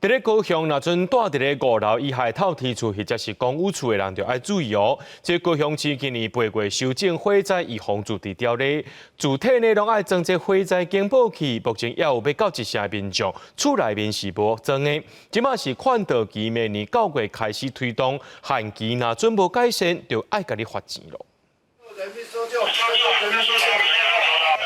佇咧高雄，若準蹛佇咧五樓以下透天厝或者是公寓厝的人，就愛注意哦。這高雄市今年八月修正火災預防自治條例，住宅呢攏愛裝這火災警報器，目前猶有欲到一成民眾厝內面是無裝的。這馬是勸導期，明年九月開始推動，限期若準無改善，就愛共你罰錢囉。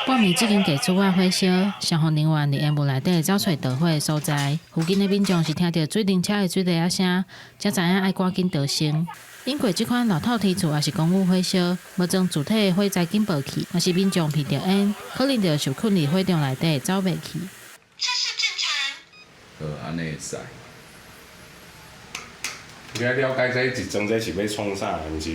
半暝這間地厝仔火燒，消防人員佇煙霧內底走揣著火的所在。附近的民眾是聽著水冷車的水螺仔聲，才知影愛趕緊逃生。經過這款老透天厝抑是公寓火燒，無裝自體的火災警報器，若是民眾鼻著煙，可能就受困佇火場內底走袂去。這是正常。好，按呢會使。你愛了解這一裝這是欲創啥，毋是？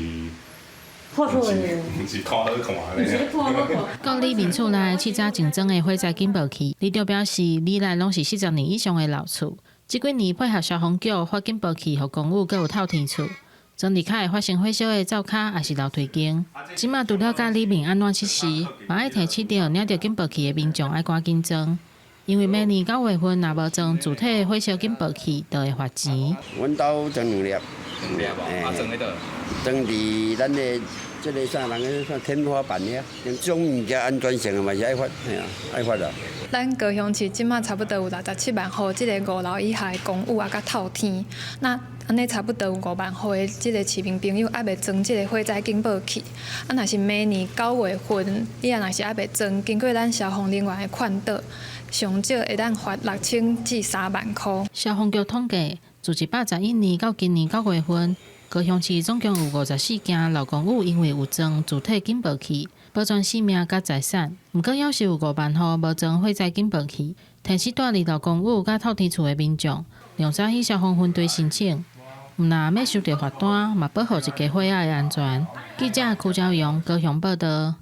破厝的，毋是看好看的。到里民厝內試早前裝的火災警報器，里長表示，里內攏是40年以上的老厝，這幾年配合消防局發警報器，予公寓閣有透天厝，裝佇較會發生火燒的灶跤抑是樓梯間。這馬除了教里民按怎測試，嘛愛提醒著領著警報器的民眾愛趕緊裝，因為明年九月份若無裝自體的火燒警報器，就會罰錢。阮兜裝兩粒，兩粒哦，啊裝佇佗？裝佇咱的這个啥人個天花板遐，這種物件安全性嘛是愛罰，嘿啊，愛罰啊。咱高雄市這馬差不多有67萬戶，這个五樓以下的公寓啊，佮透天，那按呢差不多有5萬戶的這个市民朋友猶未裝這个火災警報器。啊，若是明年九月份，你若是猶未裝，經過咱消防人員的勸導，上少會當罰6000至3萬箍。消防局統計，自111年到今年九月份，高雄市總共有54間老公寓因為有裝自體警報器，保全性命佮財產。毋過，猶是有5萬戶無裝火災警報器，提醒蹛佇老公寓佮透天厝的民眾，量早去消防分隊申請，毋但免收著罰單，嘛保護一家伙仔的安全。記者柯昭陽高雄報導。